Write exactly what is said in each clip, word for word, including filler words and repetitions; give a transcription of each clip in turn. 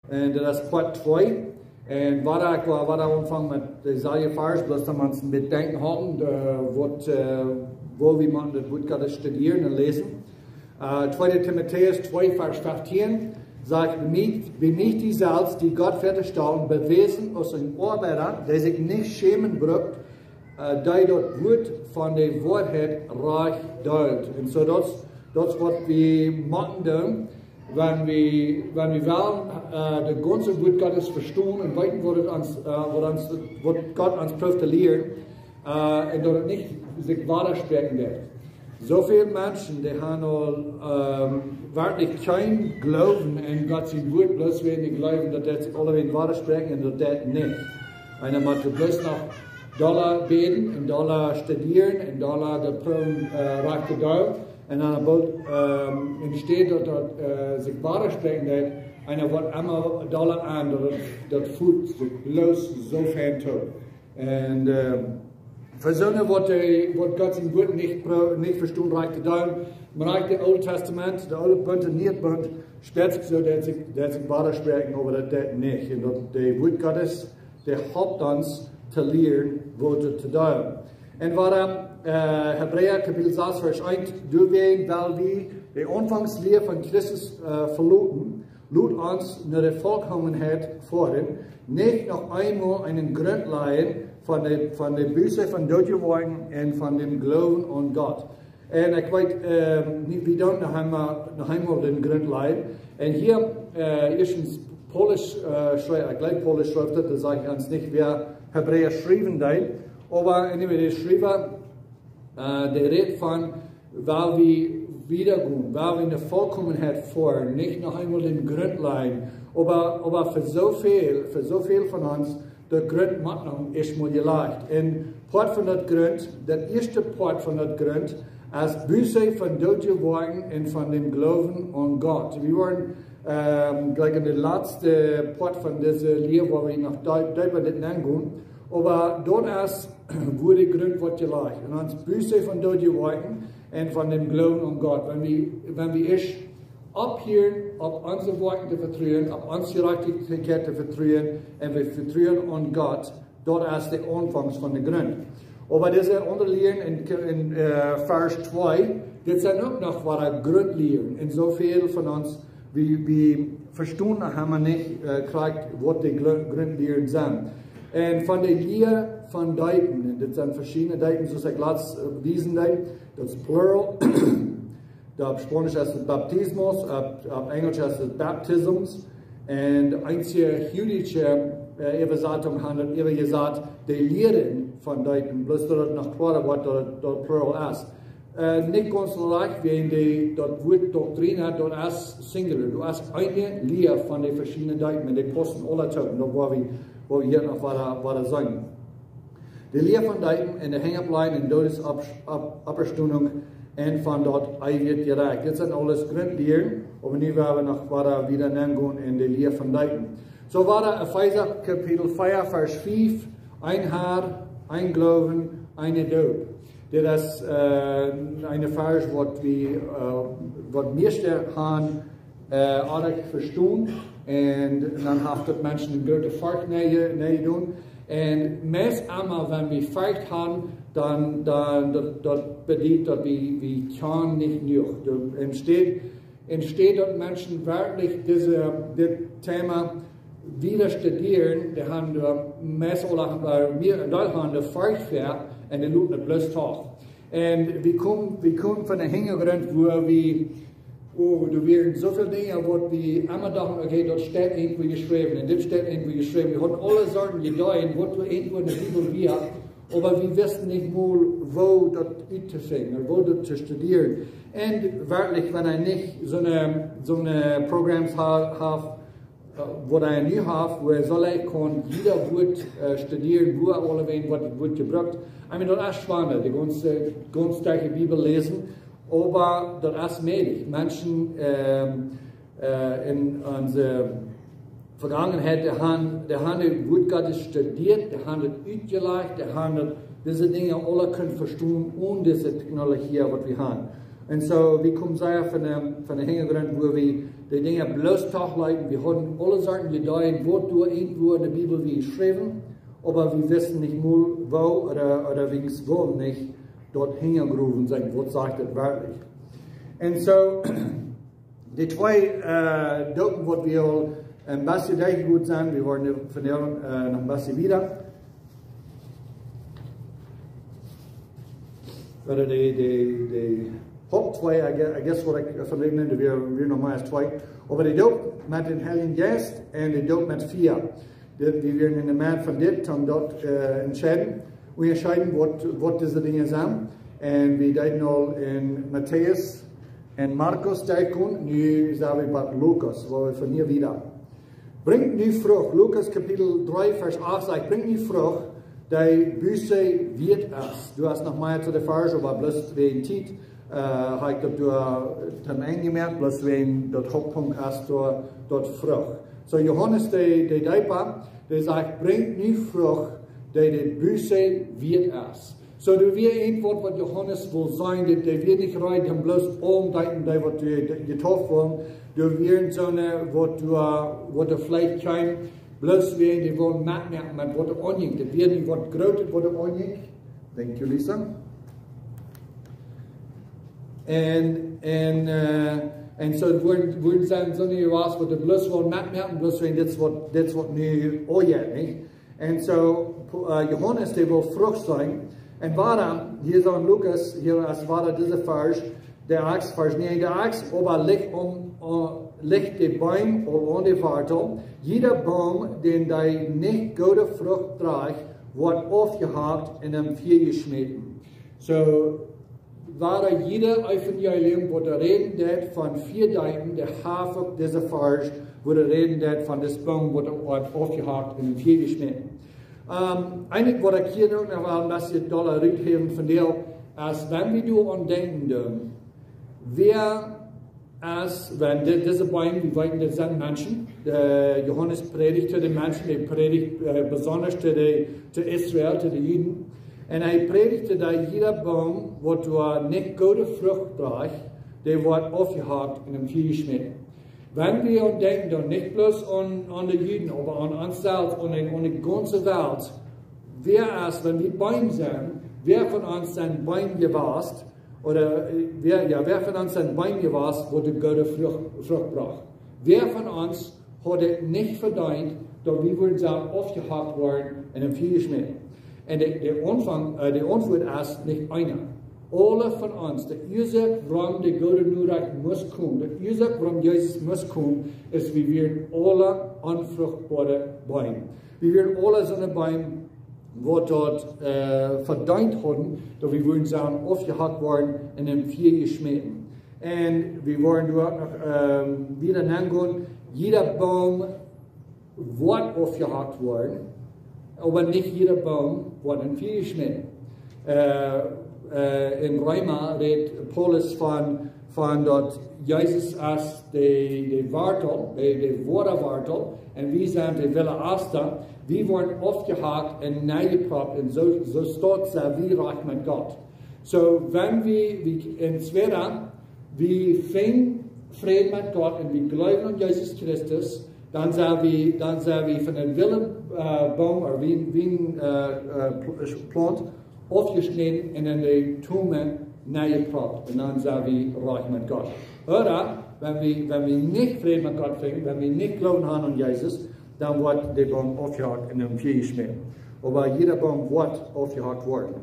Un daut es Poat twee. Un wada, ekj woa wada aunfangen met de selwje Varsch, bloos daut wie ons een bät denkjen haben, de, waut, äh, woo wie motten daut Wuat Gottes studieren un läsen. Äh, tweede Timotäus twee, Varsch feftieen sajcht: „Bemieet, bemieet junt selfst, dee Gott väa to stalen, bewäsen aus een Oabeida, dee sikj nich schämen brukt, äh, dee daut Wuat von de Woarheit rajcht deelt.“ Un soo daut, daut es waut wie motten doonen, wan wie, wan wie wellen, äh, daut gaunze Wuat Gottes vestonen un weeten, waut et ons, äh, waut ons, waut Gott ons prooft to lieren, äh, un daut et nich sikj wadasprechen deit. Soo väl Menschen, dee haben aul, ähm, werkjlich kjeen Gloowen aun Gott sien Wuat, bloos wäajen dee jleewen, daut daut sikj aulawäajen wadasprechen un daut daut nich. Eena mott bloos noch dolla bäden un dolla studieren un dolla daut proowen, äh, rajcht to doonen. Un dan boolt, ähm, enne Städ daut daut, äh, sikj wadasprechen deit, eena woat emma dolla aun, daut et, daut foot sikj bloos soo fein toop. Un, ähm, fa soone waut, äh, waut Gott sien Wuat nich pro-, nich vestonen rajcht to doonen, mau rajcht daut Oole Tastament, daut Oole Bunt un Niee Bunt, spieet sikj soo, daut sikj, daut sikj wadasprechen, oba daut deit nich. Un daut daut Wuat Gottes, daut halpt ons to lieren, woo daut to doonen. Un wada, äh, Hebräa Kapitel sas, Varsch eent: „Doawäajen, wiels wie de Aunfangslia von Christus, äh, veloten, lot ons no de Volkomenheit foaren, nich noch eemol eenen Grunt lajen von de, von de Buss von doodje Woakjen un von däm Gloowen aun Gott.“ Un ekj weet, ähm, nich, wie doonen noch eemol, noch eemol dän Grunt lajen. Un hia, äh, ieeschtens Paulus, äh, schrie-, ekj jleew Paulus schreef daut, daut sajcht ons nich, wäa Hebräa schriewen deed. Oba anyway, de Schriewa, äh, dee rät von, wiels wie wieda gonen, wiels wie enne Volkomenheit foaren, nich noch eemol dän Grunt lajen. Oba, oba fa soo väl, fa soo väl von ons, daut Grunt mott noch ieescht mol jelajcht. Un Poat von daut Grunt, daut ieeschte Poat von daut Grunt, es Buße von doodje Woakjen un von däm Gloowen aun Gott. Wie woaren, ähm, jlikj en daut latste Poat von dise Lia, wua wie noch dee-, deepa dit nengonen. Oba daut es, wua de Grunt woat jelajcht. Un ons Buße von doodje Woakjen un von däm Gloowen aun Gott. Wan wie, wan wie ieescht opphieren, opp onse Woakjen to vetruen, opp onse Jerajchtichkjeit to vetruen, un wie vetruen aun Gott, daut es de Aunfangs von de Grunt. Oba dise aundre Lieren en, en, äh, Varsch twee, dit sent uk noch wada Gruntlieren. Un soo väl von ons, wie, wie vestonen noch emma nich, äh, krakjt, waut de Gru-, Gruntlieren sent. Un von de Lia von Deepen, un dit sent veschiedne Deepen, soo aus ekj latst, äh, wiesen deed, daut es plural. Daut opp Spaunisch es et baptismos, opp, opp Enjelsch es et baptisms. Un de eensje jüdische, äh, Äwasatunk haft daut äwa jesajcht, de Lieren von Deepen, bloos daut et noch kloara woat, daut, daut plural es. Äh, nich gaunz rajcht, wäajen de, daut Wuat Doktrina, daut es singular, daut es eene Lia von de veschiedne Deepen, un dee paussen aula toop, daut woa wie, woa wie hia noch wada, wada seenen. De Lia von Deepen un de Henjenoplajen un Doodesopp-, Opp-, Opstonunk un von daut eewje Jerecht. Dit sent aules Gruntlieren, oba nu woa wie noch wada wieda nengonen en de Lia von Deepen. Soo wada Efeesa Kapitel vea, Varsch fief: Een Herr, een Gloowen, eene Doop. Dit es, äh, een Varsch waut wie, äh, waut mieeschte han, äh, aul vestonen. Un dan haft daut Menschen eene groote Forcht nenje-, nenjedonen. Un meist emma, wan wie Forcht han, dan, dan, daut, daut bediet, daut wie, wie kjennen nich jenuach. De, enne Städ, enne Städ daut Menschen werkjlich dise, dit Thema wieda studieren, dee han doa meist aula, äh, mea, dee han de Forcht ver, un dee loten et bloos doch. Un wie komen, wie komen von een Hinjagrunt, wua wie, oh, doa wieren soo väl Dinja, waut wie emma dochten, okay, daut steit irjentwua jeschräwen, un dit steit irjentwua jeschräwen. Wie hauden aule Sorten Ideeen, waut doa irjentwua en de Bibel wia, oba wie wisten nich mol, woo daut uttofinjen, woo daut to studieren. Un werkjlich, wan eena nich soone, soone Programs ha-, haft, äh, waut eena nu haft, wua eena soo leicht kaun jieda Wuat, äh, studieren, wua aulawäajen woat daut Wuat jebrukt. I mean, daut es schwoa, de gaunze, gaunze Tiet Bibel läsen, oba daut es mäajlich. Menschen, ähm, äh, en onse Vegangenheit, dee han, dee han daut Wuat Gottes studieet, dee han et utjelajcht, dee han et, dise Dinja aula kunt vestonen onen dise Technologie, waut wie han. Un soo, wie komen sea von de, von de Hinjagrunt, wua wie de Dinja bloos tooleeten. Wie hauden aule Sorten Ideen, waut doa irjentwua enne Bibel wia jeschräwen, oba wie wisten nich mol woo ooda, ooda wiels wie wullen nich doa hinjagruwen sennen, waut sajcht daut werkjlich. Un soo, de twee, äh, Dopen, waut wie aul een bät derchjegonen sent, wie woaren vondoag, äh, noch een bät wieda. Ooda de, de, de Haupt twee, I gue-, I guess waut ekj von räden, doa wia, wia noch mea aus twee. Oba de Doop met dän Heiljen Jeist un de Doop met Fia. Dit, wie wieren enne Medd von dit, om daut, äh, entscheiden, unjascheiden, waut, waut dise Dinja sent. Un wie deeden aul en Matäus un Markus denkjen, nu sent wie bie Lukas, wua wie von hia wieda. Brinjt nu Frucht, Lukas Kapitel dree, Varsch acht sajcht: Brinjt nu Frucht, dee Buße wieet es. Du hast noch mea to de Varsch, oba bloos wäajen Tiet, äh, hab ekj daut doa, äh, tom Enj jemoakt, bloos wäajen daut Hauptpunkt es doa, daut Frucht. Soo, Johanes de, de Deepa, dee sajcht: Brinjt nu Frucht, dee de Buße wieet es. Soo, doa wia een Wuat, waut Johanes wull sajen, dee, dee wia nich reed, om bloos aule Deepen, dee waut doa, doa jedeept wullen, doa wieren soone, waut doa, waut doa veleicht kjeemen, bloos wäajen dee wullen metmoaken met waut doa aunjinkj. Daut wia nich waut Grootet, waut doa aunjinkj. Thank you, Lisa. Un, un, äh, un soo wudden, wudden sennen soone jewast, waut doa bloos wullen metmoaken, bloos wäajen dit es waut, dit es waut nu aunjeit, nich? Un soo, äh, Johanes, dee wull Frucht sajen. Un wuarom, hia soo en Lukas, hia es wuarom dise Varsch, de Akjs, Varsch näajen, de Akjs oba licht aum, äh, licht de Beem aul aun de Wartel. Jieda Boom, dee nich goode Frucht drajcht, woat aufjehakt un em Fia jeschmäten. Soo, wuarom jieda Evangelium, waut doa räden deit von Fia deepen, de Haft uk dise Varsch, wua doa räden deit von dis Boom, waut doa woat aufjehakt un em Fia jeschmäten. Ähm, eejentlich waut ekj hia uk noch wol een bät dolla ruthäwen von dee, es wan wie doaraun denkjen doonen, wäa es, wan di-, dise Beem, wie weeten, dit sent Menschen, de Johanes prädicht to de Menschen, dee prädicht, äh, besonda to de, to Israel, to de Juden. Un hee prädicht, daut jieda Boom, waut doa nich goode Frucht drajcht, dee woat aufjehakt un em Fia jeschmäten. Wan wie aun denkjen, dan nich bloos aun, aun de Juden, oba aun ons selfst, aun de, aun de gaunze Welt. Wäa es, wan wie Beem sent, wäa von ons sent Beem jewast, ooda, äh, wäa, jo, wäa von ons sent Beem jewast, waut de goode Frucht, Frucht brocht? Wäa von ons haud et nich vedeent, daut wie wudden sellen aufjehakt woaren un em Fia jeschmäten? Un de, de Aunfank, äh, de Auntwuat es nich eena. Aule von ons, de Uasoak, wuarom de goode Norecht must komen, de Uasoak, wuarom Jesus must komen, es, wie wieren aule onfruchtboare Beem. Wie wieren aule soone Beem, waut daut, äh, vedeent hauden, daut wie wudden sellen aufjehakt woaren un em Fia jeschmäten. Un wie woaren doa uk noch, ähm, wieda aungonen. Jieda Boom woat aufjehakt woaren, oba nich jieda Boom woat em Fia jeschmäten. Äh, äh, en Reema rät Paulus von, von daut Jesus es de, de Wartel, de, de woare Wartel, un wie sent de wille Ast. Wie woaren aufjehakt un nenjeproppt, un soo, soo sent wie rajcht met Gott. Soo, wan wie, wie en tweeda, wie finjen Fräd met Gott un wie jleewen aun Jesus Christus, dan sent wie, dan sent wie von dän wille, äh, Boom, ooda wie, wie, äh, äh, Pl-, Plaunt, aufjeschnäden un en de Tomb nenjeproppt. Un dan sent wie rajcht met Gott. Ooda, wan wie, wan wie nich Fräd met Gott finjen, wan wie nich jleewen haben aun Jesus, dan woat de Boom aufjehakt un em Fia jeschmäten. Oba jieda Boom woat aufjehakt woaren.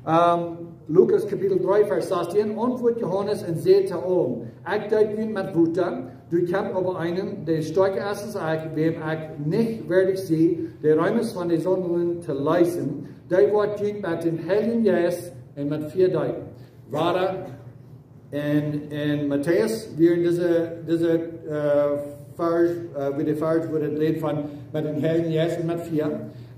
Ähm, Lukas Kapitel dree, Varsch sastieen: Auntwuat Johanes un säd to an: Ekj deep junt met Wota, doa kjemt oba eena, dee stoakja es aus ekj, wäm ekj nich wieedich sie, de Reemes von de Sondasch to leesen, dee woat junt met dän Heiljen Jeist un met Fia deepen. Wuarom? En, en Matäus, wia en dise, dise, äh, Varsch, äh, wia de Varsch, wua daut rät von met dän Heiljen Jeist un met Fia.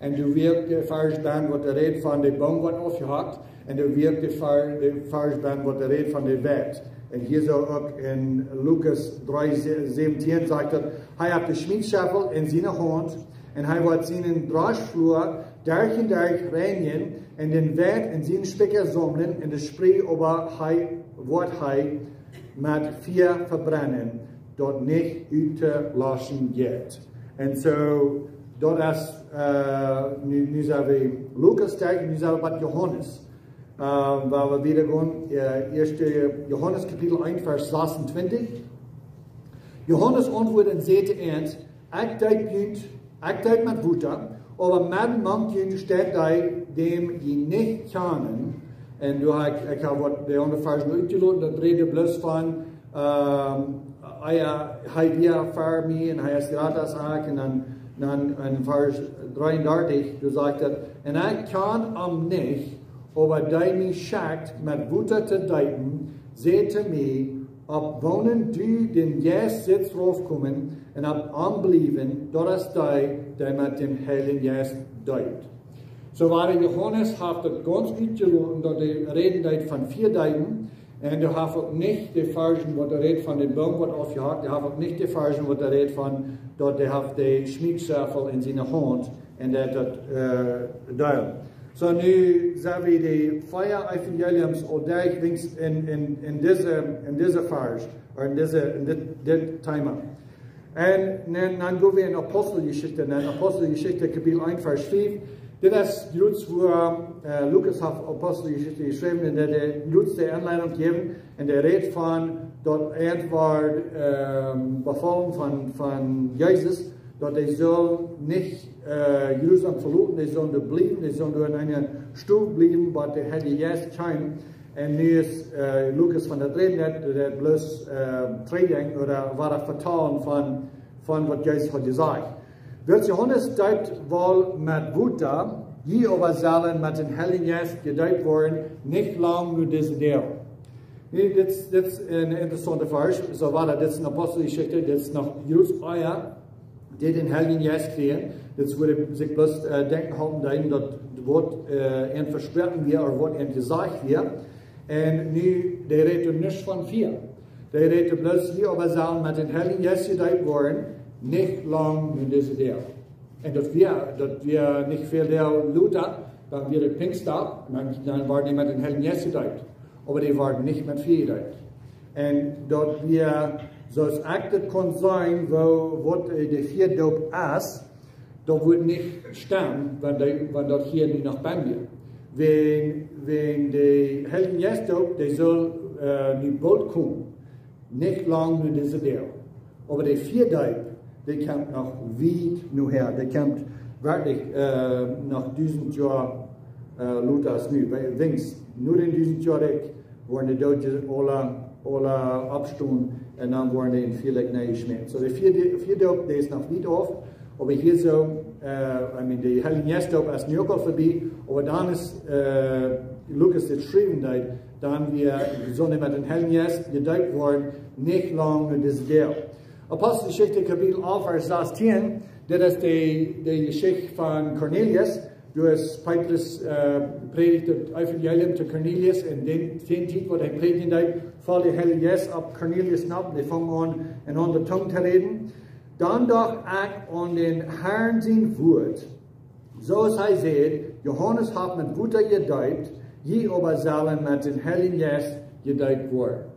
Un doa wia de Varsch dan, waut doa rät von de Boom woat aufjehakt. Un doa wia de Var-, de Varsch dan, waut doa rät von de Welt. Un hia soo uk en Lukas dree säwentieen sajcht daut: Hee haft de Schmiedscheffel en siene Haunt, un hee woat sienen Droschflua derch un derch reinjen, un dän Weit en sienen Spikja saumlen, un de Sprie oba hee, woat hee met Fia vebrennen. daut nich uttoloossen jeit. Un soo, daut es, äh, nu, nu sent wie Lukas derch, nu sent wie bie Johanes. Ähm, wua wie wieda gonen, äh, ieeschte Johanes Kapitel eent, Varsch sasuntwintich. Johanes auntwuad un säd to an: Ekj deep junt, ekj deep met Wota, oba medden mank junt steit dee, dän jie nich kjanen. Un doa hab ekj, ekj hab waut de aundre Varschen utjeloten, daut räd bloos von, ähm, hee, hee wia ver mie un hee es jrata aus ekj. Un dan, dan en Varsch dreeundartich, doa sajcht et: Un ekj kjan am nich, oba dee mie schekjt met Wota to deepen, säd to mie: Opp wäm du dän Jeist sitst raufkomen un opp am bliewen, daut es dee, dee met dän Heiljen Jeist deept. Soo wia Johanes haft daut gaunz utjeloten, daut hee räden deed von Fia deepen. Un hee haft uk nich de Varschen, waut hee räd von dän Boom, waut aufjehakt. Hee haft uk nich de Varschen, waut hee räd von, daut hee haft de Schmiedschäfel en siene Haunt un daut, daut, äh, deelt. Soo, nu sent wie de vea Evangeliums aul derch, denkj ekj, en, en, en dise, en dise Varsch, ooda en dise, en dit, dit Thema. Un dan, dan go wie en Aposteljeschicht, en Aposteljeschicht Kapitel eent, Varsch fief. Dit es jrods, wua, äh, Lukas haft Aposteljeschicht jeschräwen, un dee, dee jrods de Aunleidunk jäwen, un dee räd von daut Auntwuat, ähm, Befäl von, von Jesus, daut dee sullen nich, äh, Jerusalem veloten, dee sullen doa bliewen, dee sullen doa en eene Stow bliewen, waut de Heilje Jeist kjeem. Un nu es, äh, Lukas von daut räden, daut, daut bloos, äh, trigjdenkjen ooda wada vetalen von, von waut Jesus haud jesajcht. Wiels Johanes deept woll met Wota, jie oba sellen met dän Heiljen Jeist jedeept woaren, nich lang no dise Doag. Nu, dit, dit es een interessaunta Varsch. Soo wia daut, dit es en Aposteljeschicht, dit es noch jrods ea dee dän Heiljen Jeist kjrieejen. Dit wudd sikj bloos, äh, denkjen haben, daut daut woat, äh, an vesproaken wia, ooda woat an jesajcht wia. Un nu, dee räd doa nich von Fia. Dee räd doa bloos: Jie oba sellen met dän Heiljen Jeist jedeept woaren, nich lang no dise Doag. Un daut wia, daut wia nich väl Doag lota, dan wia daut Pinjstdach, dan, dan worden dee met dän Heiljen Jeist jedeept. Oba dee worden nich met Fia jedeept. Un daut wia, soo aus ekj daut kunn seenen, woo, waut, äh, de Fiadoop es, daut wudd nich stemmen, wan dee, wan daut hia nu noch bie wia. Wan, wan de Heiljen Jeist deept, dee saul, äh, nu boolt komen. Nich lang no dise Doag. Oba de Fiadoop, dee kjemt noch wiet nohäa. Dee kjemt werkjlich, äh, noch dusent Joa, äh, lota aus nu. Wiels, no dän dusent Joa, woaren de Doodje aula, aula oppstonen un dan woaren dee en Fia nenjeschmäten. Soo, de Fia, de Fiadoop, dee es noch wiet auf. Oba hia soo, äh, I mean, de Heiljen Jeist Doop es nu uk aul verbie, oba dan es, äh, Lukas dit schreef, daut dan wia, sellen met dän Heiljen Jeist jedeept woaren, nich lang no dise Doag. Aposteljeschicht Kapitel alf, Varsch sastieen, dit es de, de Jeschicht von Cornelius. Doa es Petrus, äh, prädicht daut Evangelium to Cornelius, un dän, dän Tiet, waut hee prädjen deed, foll de Heilje Jeist opp Cornelius nopp, dee funk aun en aundre Tungen to räden. Dan docht ekj aun dän Herrn sien Wuat, soo aus hee säd: Johanes haft met Wota jedeept, jie oba sellen met dän Heiljen Jeist jedeept woaren.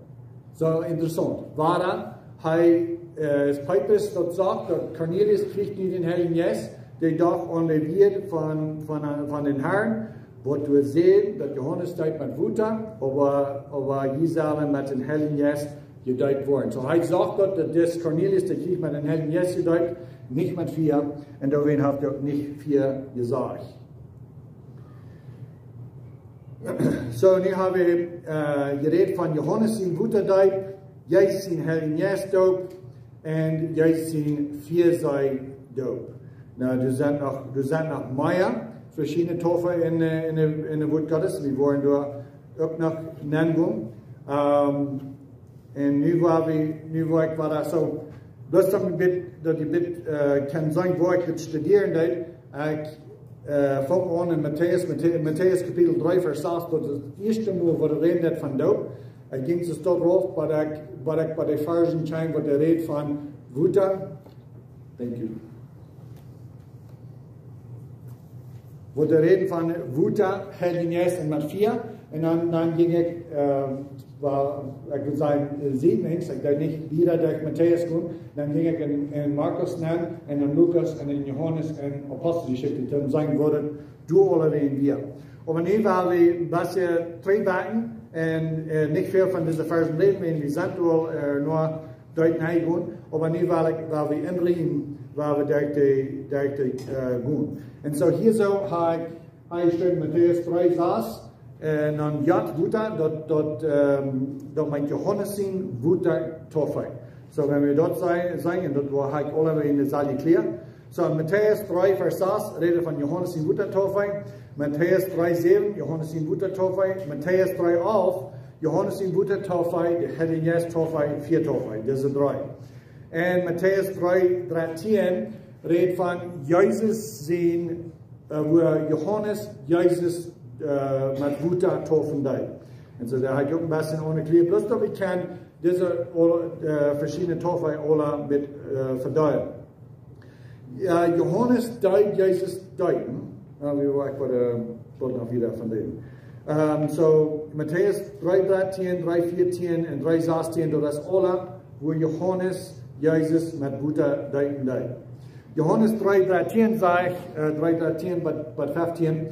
Soo interessaunt. Wada, hee, äh, es Petrus daut sajcht, daut Cornelius kjrieech nu dän Heiljen Jeist, dee docht aun de Wieed von, von, von dän Herrn, waut doa sajcht, daut Johanes deept met Wota, oba, oba jie sellen met dän Heiljen Jeist jedeept woaren. Soo, hee sajcht daut, daut dis Cornelius, dee kjrieech met dän Heiljen Jeist jedeept, nich met Fia, un doawäajen haft hee uk nich Fia jesajcht. Soo, nu hab wie, äh, jerät von Johanes sien Wotadeep, Jesus sien Heiljen Jeist Doop un Jesus sien Fiaseedoop. Nu, doa sent noch, doa sent noch mea veschiedne Taufen en, äh, en de, en de Wuat Gottes. Wie woaren doa uk noch nengonen. Ähm, un nu woa wie, nu woa ekj wada soo, bloos daut jie bät, daut jie bät, äh, kjennen seenen, woo ekj dit studieren deed. Ekj, äh, funk aun en Matäus, Matä-, Matäus Kapitel dree, Varsch sas, daut es daut ieeschte Mol, waut hee räden deed von Doop. Hee jinkj soo doarauf, waut ekj, waut ekj bie de Varschen kjeem, waut hee räd von Wota. Thank you. Waut hee räd von Wota, Heiljen Jeist un met Fia. Un dan, dan jinkj ekj, ähm, Well, ekj wudd sajen, äh, sied nich, ekj deed nich wieda derch Matäus gonen, dan jinkj ekj en, en Markus nenn, un en Lukas, un en Johanes, un Aposteljeschicht, dan sent wie doa aul aul wieda. Oba nu well wie een bät trigjbakjen un, äh, nich väl von dise Varsch läsen, wiels wie sent aul, äh, noch doa nenn jegonen, oba nu well ekj, well wie enriemen, well wie derch de, derch de, äh, gonen. Un soo hia soo hab ekj, hab ekj jeschräwen Matäus dree sas, äh, dan jeit wieda, daut, daut, ähm, daut meent Johanes sien Wotatoofunk. Soo, wan wie daut sajen, sajen, daut woa ekj aul aul en de Saul jekjläat. Soo, Matäus dree Varsch sas rät von Johanes sien Wotatoofunk. Matäus dree säwen, Johanes sien Wotatoofunk. Matäus dree alf, Johanes sien Wotatoofunk, de Heilje Jeist Toofunk, Fia Toofunk. Dise dree. Un Matäus dree dartieen rät von Jesus sien, äh, woo Johanes Jesus, äh, met Wota toofen deed. Un soo, doa hab ekj uk een bät aun jekjläat. Bloos daut wie kjennen dise, äh, veschiedne Toofunks aula met, äh, vedeelen. Jo, Johanes deed Jesus deepen. Jo, wie woaren, äh, woaren noch wieda von dän. Ähm, soo, Matäus dree dartieen, dree vieetieen un dree sastieen, daut es aula, woo Johanes Jesus met Wota deepen deed. Johanes dree dartieen sajcht, äh, dree dartieen bat, bat fieftieen: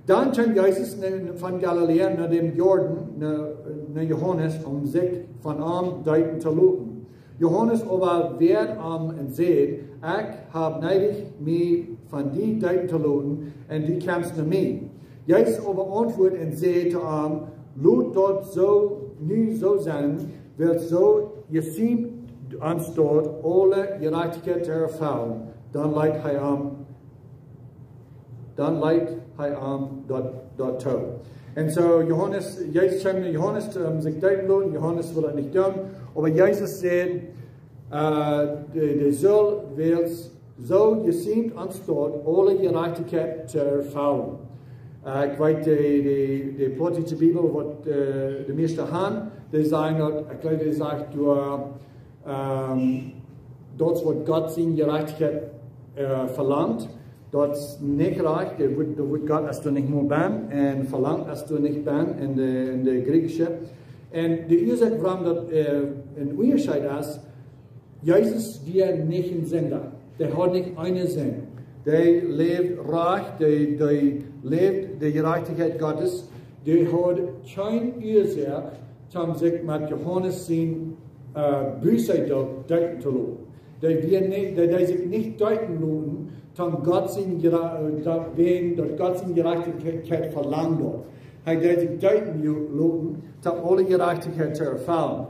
Dan kjeem Jesus no, von Galiläa no dän Jordan, no, no Johanes, om sikj von am deepen to loten. Johanes oba wieed am un säd: Ekj hab needich, mie von die deepen to loten, un du kjemst no mie. Jesus oba auntwuad un säd to am: Lot daut soo, nu soo sennen, wiels soo jesiemt ons daut, aule Jerajchtichkjeit to erfellen. Dan leet hee am, dan leet hee am daut, daut too. Un soo Johanes, Jesus kjeem no Johanes, om sikj deepen to loten. Johanes wull daut nich doonen. Oba Jesus säd, äh, de, de saul, wiels soo jesiemt ons daut, aule Jerajchtichkjeit to erfellen. Äh, ekj weet, de, de, de plautdietsche Bibel, waut, äh, de mieeschte han, dee sajen daut, ekj jleew, dee sajcht doa, ähm, daut es waut Gott siene Jerajchtichkjeit, äh, velangt. Daut es nich rajcht, doa woat, doa woat Gott es doa nich mol benn, un velangt es doa nich benn en de, en de Griechische. Un de Uasoak wuarom daut, äh, een Unjascheet es, Jesus wia nich een Sinda. Dee haud nich eene Sind. Dee läwd rajcht, dee, dee läwd de Jerajchtichkjeit Gottes. Dee haud kjeene Uasoak, om sikj met Johanes sien, äh, Buße deepen to loten. Dee wia nich, dee, dee sikj nich deepen loten, om Gott sien Jera-, äh, daut, wäajen daut Gott siene Jerajchtichkjeit velangt daut. Hee deed sikj deepen lo-, loten, om aule Jerajchtichkjeit to erfellen.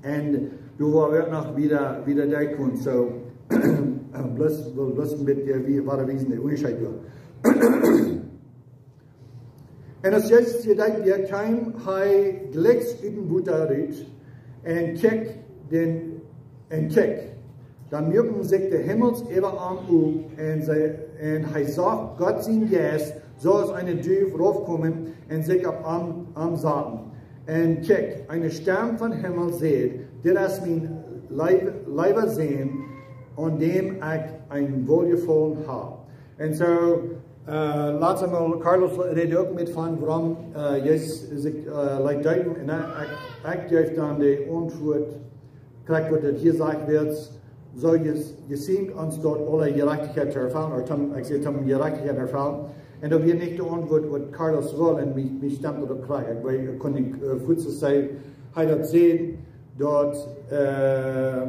Un doa woa wie uk noch wieda, wieda derchkomen. Soo, bloos, bloos een bät, äh, wie, waut wie sent, de Unjascheet doa. Un aus Jesus hia deed, hia kjeem hee jlikjs ut dän Wota rut un kjikj dän, un kjikj. Dan muaken sikj de Himmels äwa am op, un see, un hee sach Gott sienen Jeist, soo aus eene Duw, raufkomen un sikj opp am, am saten. Un kjikj, eene Stemm von Himmel säd: Dit es mien leew-, leewa Sän, aun däm ekj een Woljefaulen hab. Un soo, äh, latst mol, Carlos räd uk met von wuarom, äh, Jesus sikj, äh, leet deepen. Un ekj, ekj, ekj jeef dan de Auntwuat, krakjt waut daut hia sajcht, wiels soo jes-, jesiemt ons daut aule Jerajchtichkjeit to erfellen, ooda om, ekj saj, om Jerajchtichkjeit to erfellen. Un daut wia nich de Auntwuat waut Carlos wull, un mie, mie stemt daut uk krakjt. Ekj weet, ekj kunn nich, äh, fuaz sajen, hee daut säd, daut, äh,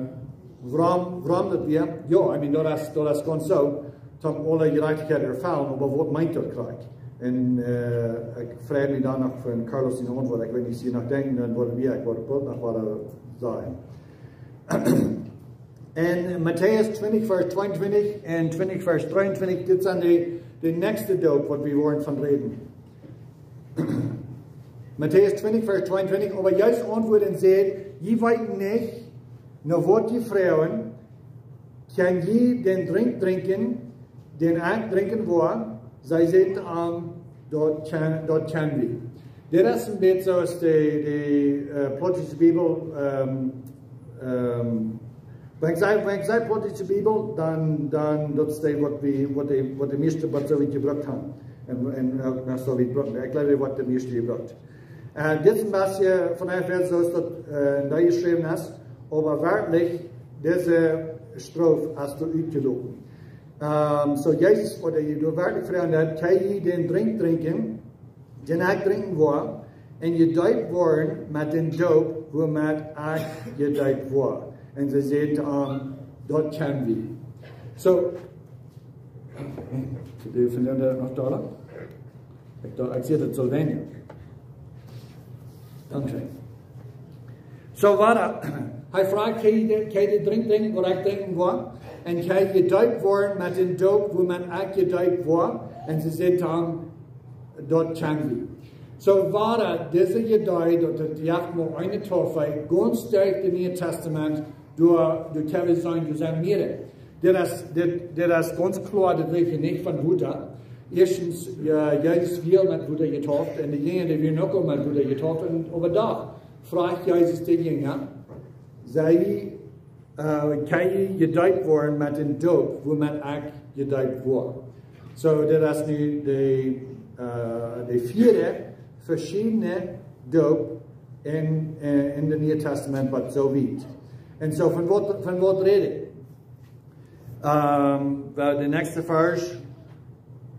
wuarom, wuarom daut wia, jo, I mean, daut es, daut es gaunz soo, om aule Jerajchtichkjeit erfellen, oba waut meent daut krakjt? Un, äh, ekj frei mie dan noch fa Carlos siene Auntwuat, ekj weet nich, aus jie noch denkjen, dan woa wie, ekj woa uk noch waut sajen. En Matäus twintich, Varsch tweeuntwintich un twintich, Varsch dreeuntwintich, dit sent de, de näakjste Doop, waut wie woaren von räden. Matäus twintich, Varsch tweeuntwintich: Oba Jesus auntwuad un säd: Jie weeten nich, no waut jie froagen. Kjenn jie dän Drinkj drinkjen, dän ekj drinkjen woa? See säden to am: Daut kjenn, daut kjenn wie. Dit es een bät soo aus de, de, äh, plautdietsche Bibel, ähm, ähm, wan ekj saj, wan ekj saj plautdietsche Bibel, dan, dan daut es dee waut wie, waut de, waut de mieeschte, waut soo wiet jebrukt haben. Un, un uk noch soo wiet brucken. Ekj jleew, waut de mieeschte jebrukt. Äh, dit es een bät von de Welt, soo aus daut, äh, doa jeschräwen es, oba werkjlich, dise Strof es doa utjeloten. Ähm, soo Jesus, ooda jie doa werkjlich froagen, daut kjenn jie dän Drinkj drinkjen, dän ekj drinkjen woa, un jedeept woaren met dän Doop, wuamet ekj jedeept woa. Un see säden to am, daut kjenn wie. Soo, see dee von dän noch doa? Ekj docht, ekj sie daut soo weinich. Dankscheen. Soo wada, hee fruach, kjenn jie dän, kjenn jie dän Drinkj drinkjen, waut ekj drinkjen woa? Un kjenn jie jedeept woaren met dän Doop, wuamet ekj jedeept woa? Un see säden to am, daut kjenn wie. Soo wada, dise Idee, daut et jeef mau eene Taufe, gaunz derch daut Niee Tastament, doa, doa kjenn wie seenen, doa sent mearere. Dit es, dit, dit es gaunz kloa, daut weet jie nich von Wota. Ieeschtens, jo, Jesus wia met Wota jetauft, un de Jinja, dee wieren uk aul met Wota jetauft, un oba doch fruach Jesus de Jinja, säd hee, äh, kjenn jie jedeept woaren met dän Doop, wuamet ekj jedeept woa? Soo, dit es nu de, äh, de vieede veschiedne Doop en, äh, en daut Niee Tastament, waut soo wiet. Un soo, von waut, von waut räd ekj? Ähm, well, de näakjste Varsch,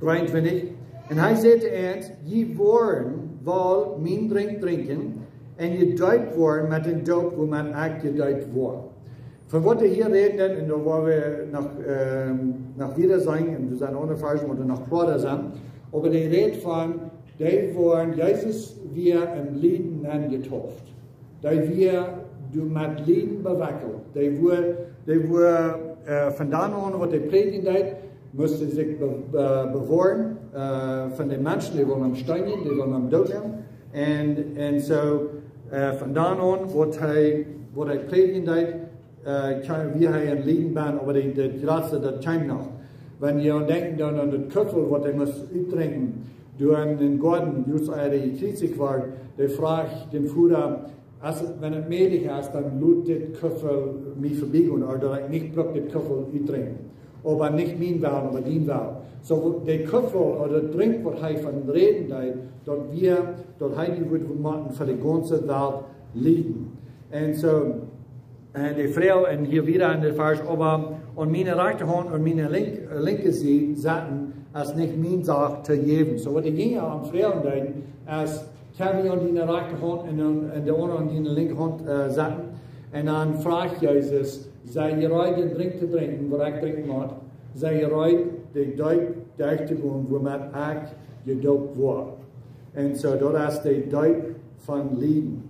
dreeuntwintich. Un hee säd to an, jie woaren woll mienen Drinkj drinkjen un jedeept woaren met dän Doop, wuamet ekj jedeept woa. Von waut hee hia räd, un doa woa wie noch, ähm, noch wieda seenen, un doa sent aundre Varschen, waut noch kloara sent. Oba hee räd von, dee woaren, Jesus wia em Lieden enjetauft. Dee wia doa met Lieden bewekjelt. Dee wia, dee wia, äh, von dan aun, waut hee prädjen deed, must hee sikj be-, be-, bewoaren, äh, von de Menschen, dee wullen am steenjen, dee wullen am dootmoaken. Un, un soo, äh, von dan aun, waut hee, waut hee prädjen deed, äh, kjeem, wia hee em Lieden bennen, oba de, de jratste, daut kjeem noch. Wan jie aun denkjen dan aun daut Kuffel, waut hee must utdrinkjen, doa em Goaden, jrods ea hee jekjriezicht wort, dee fruach dän Voda, aus et, wan et mäajlich es, dan lot dit Kuffel mie verbiegonen, ooda daut ekj nich bruck dit Kuffel utdrinkjen. Oba nich mien Wellen, oba dien Wellen. Soo, de Kuffel, ooda daut Drinkj, waut hee von räden deed, daut wia, daut hee nu wudd motten fa de gaunze Welt lieden. Un soo, un de Froag, un hia wada en de Varsch, oba aun miene rajchte Haunt un miene link-, linkje Sied setten, es nich miene Sach to jäwen. Soo waut de Jinja am froagen deeden, es, kjenn wie aun diene rajchte Haunt un aun, un de aundre aun diene linkje Haunt, äh, setten? Un dan fruach Jesus, sie jie reed, dän Drinkj to drinkjen, waut ekj drinkjen mott? Sie jie reed, de Deep derchtogonen, wuamet ekj jedeept woa? Un soo, daut es de Deep von Lieden.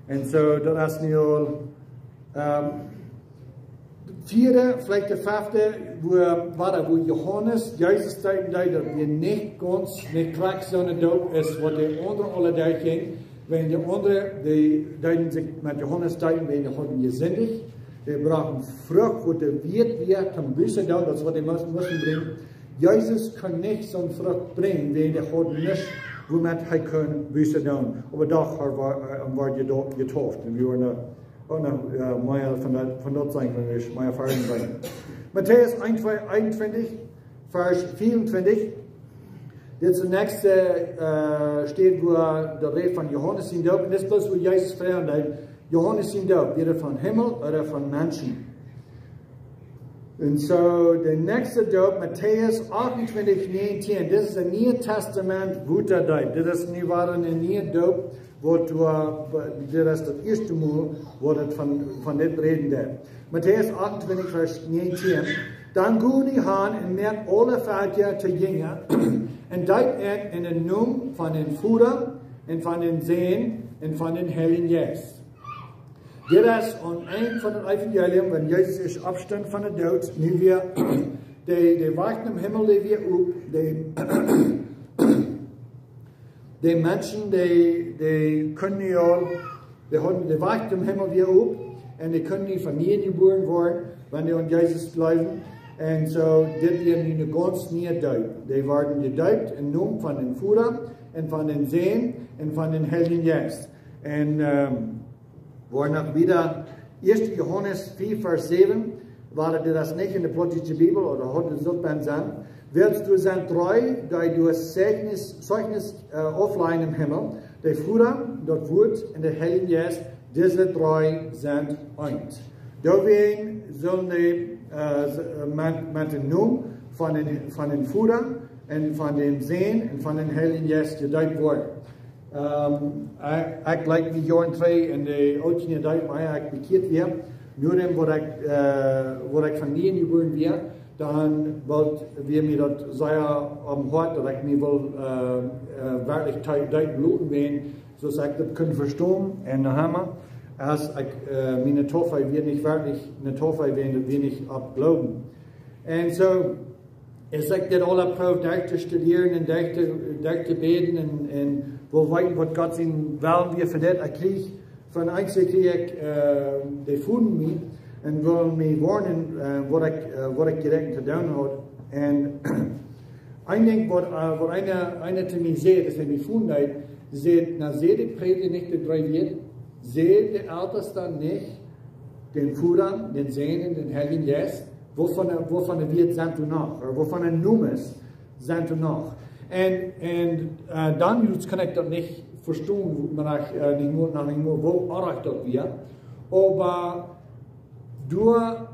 Un soo, daut es nu aul, ähm, vieede, veleicht de fefte, wua, wua, wua Johanes Jesus deepen deed, daut wia nich gaunz, nich krakjt soone Doop es, waut de aundre aule derchjinjen. Wan de aundre, dee deeden sikj met Johanes deepen, wan dee hauden jesindicht. Dee brochten Frucht, waut de Wieet wia, toom Buße doonen, daut es, waut dee must-, musten brinjen. Jesus kunn nich soone Frucht brinjen, wan dee haud nuscht, wuamet hee kunn Buße doonen. Oba doch, hee wia, äh, hee wort jedo-, jetauft. Un wie woaren, äh, uk noch, äh, mea von daut, von daut seenen, wan wie mea Varsch seenen. Matäus een, twee, eenuntwintich, Varsch vieauntwintich. Dit es de näakjste, äh, Städ, wua daut rät von Johanes sien Doop. Un dit es bloos, wua Jesus froagen deed, Johanes sien Doop, wia daut von Himmel ooda von Menschen? Un soo, de näakjste Doop, Matäus achtuntwintich, näajentieen. Dit es daut Niee Tastament, Wota Deep. Dit es nu wada eene niee Doop, waut doa, dit es daut ieeschte Mol, waut et von, von dit räden deed. Matäus achtuntwintich, Varsch näajentieen. Dan jinkj hee han un moakt aule Velkja to Jinja, un deept an en dän Nomen von dän Voda un von dän Sän un von dän Heiljen Jeist. Dit es aun Enj von daut Evangelium, wan Jesus es oppjestonen von dän Doot, nu wia de, de Wajch nom Himmel, dee wia op, de, de Menschen, dee, dee kunnen nu aul, dee hauden, de Wajch nom Himmel wia op, un dee kunnen nu von nieem jebuaren woaren, wan dee aun Jesus jleewden. Un soo, dit wia nu eene gaunz niee Deep. Dee worden jedeept em Nomen von dän Voda un von dän Sän un von dän Heiljen Jeist. Un, ähm, woaren noch wada, ieeschte Johanes vea, Varsch säwen, wiels dit es nich en de plautdietsche Bibel, ooda haud et uk bie sennen. Wiels doa sent dree, dee doa Zeichnis, Zeichnis, äh, auflajen em Himmel, De Voda, daut Wuat un de Heilje Jeist, dise dree sent eent. Doawäajen sellen dee, äh, s-, äh, met, met dän Nomen von dän, von dän Voda un von dän Sän un von dän Heiljen Jeist jedeept woaren. Ähm, ekj, ekj leet mie Joaren trigj en de Ooltkolonie deepen, ea ekj bekjieet wia. Nodäm waut ekj, äh, waut ekj von nieen jebuaren wia, dan wia mie daut sea aum Hoat, daut ekj mie wull, äh, äh, werkjlich deepen loten, wäajen, soo aus ekj daut kunn vestonen, un noch emma, aus ekj, äh, miene Taufe wia nich werkjlich eene Taufe, wäajen daut wia nich opp Gloowen. Un soo, aus ekj dit aula proowd derch to studieren un derch to, derch to bäden un, un wull weeten waut Gott sien Wellen wia fa dit, ekj kjrieech, von eent kjrieech ekj, äh, de Voda mie un wull mie woarnen, äh, waut ekj, äh, waut ekj jeräakjent to doonen haud. Un een Dinkj waut, äh, waut eena, eena to mie säd, aus hee mie vonden deed, säd: "Na, säd de Prädja nich de dree Wieed? Säd de Eltesta nich dän Voda, dän Sän un dän Heiljen Jeist? Woo von de, woo von de Wieed sent doa noch? Ooda woo von de Nomes sent doa noch?" Un, un, äh, dan, jrods, kunn ekj daut nich vestonen, mau ekj, äh, nich mea, noch nich mea, woo oajch daut wia. Oba doa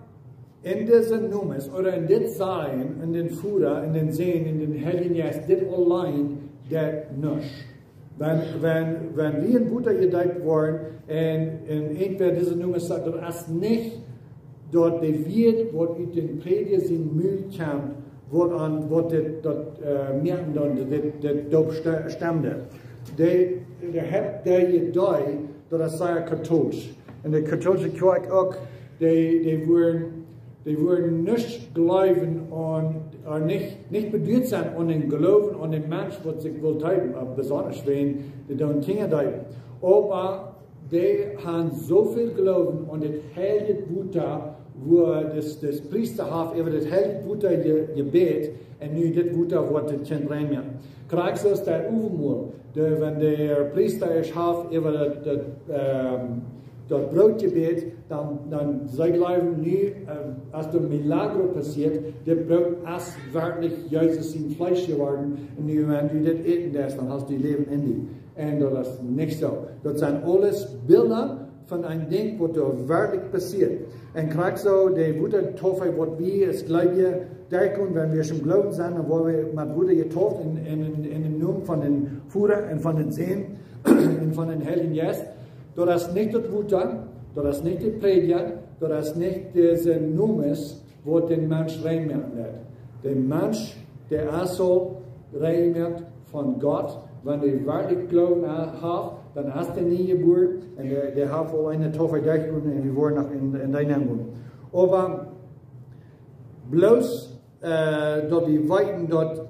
en dise Nomes, ooda en dit Sajen, en dän Voda, en dän Sän, en dän Heiljen Jeist, dit auleen deit nuscht. Wan, wan, wan wie en Wota jedeept woaren un, un irjentwäa dise Nomes sajcht, daut es nich daut de Wieed waut ut dän Prädja sien Mul kjemt, waut aun, waut dit, daut, äh, moaken dan, dit, dit Doop ste-, stemde. De, de haft de Idee, daut es sea kautolsch. Un de kautolsche Kjoakj uk, dee, dee wudden, dee wudden nich jleewen aun, äh, nich, nich beduat sennen aun dän Gloowen aun dän Mensch waut sikj well deepen, äh, besonda wäajen dee doonen Kjinja deepen. Oba dee haben soo väl Gloowen aun daut heilje Wota, woo daut, daut Priesta haft äwa daut heilje Wota je-, jebät, un nu dit Wota woat daut Kjint rein moaken. Krakjt soo aus daut Owentmol, de, wan de Priesta ieescht haft äwa daut, daut, ähm, daut Broot jebät, dan, dan see jleewen nu, ähm, aus daut Milagro passieet, dit Broot es werkjlich Jesus sien Fleesch jeworden, un nu, wan du dit äten deist, dan hast du Läwen en die. Un daut es nich soo. Daut sent aules Bilda von een Dinkj waut doa werkjlich passieet. Un krakjt soo, de Wotataufe waut wie aus Gleubje derchgonen, wan wie em Gloowen sent, dan woa wie met Wota jetauft en, en, en, en dän Nomen von dän Voda un von dän Sän un von dän Heiljen Jeist. Daut es nich daut Wota, daut es nich de Prädja, daut es nich dise Nomes, waut dän Mensch rein moaken deit. De Mensch, dee es aul rein jemoakt von Gott, wan dee werkjlich Gloowen ha-, haft, dan es dee nie jebuaren un dee, dee haft aul eene Taufe derchjegonen un wie woaren noch en, en dee nenn gonen. Oba bloos, äh, daut wie weeten daut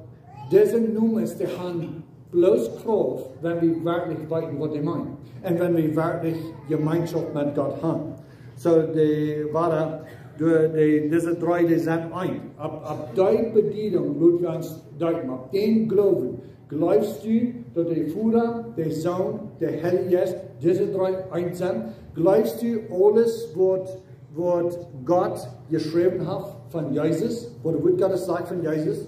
dise Nomes, dee haben bloos Krauft, wan wie werkjlich weeten waut dee meenen. Un wan wie werkjlich Jemeenschoft met Gott haben. Soo, de, wada, de, de, dise dree, dee sent eent. Opp, opp dee Bediedunk lot wie ons deepen, opp dän Gloowen. Jleefst du daut de Voda, de Sän, de Heilje Jeist, dise dree eent sent? Jleefst du aules waut, waut Gott jeschräwen haft von Jesus, waut daut Wuat Gottes sajcht von Jesus?